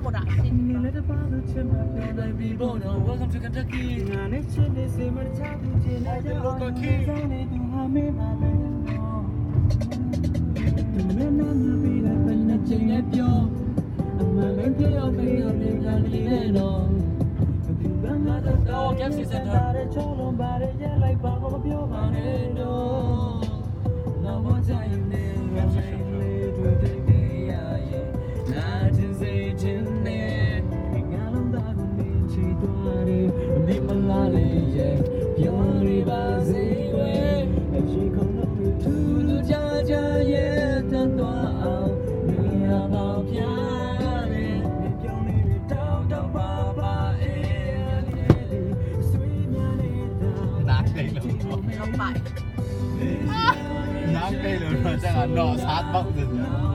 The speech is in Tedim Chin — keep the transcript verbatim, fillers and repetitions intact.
Welcome to Kentucky. Oh, K F C Center. Nang tayo. Nang tayo, nang tayo.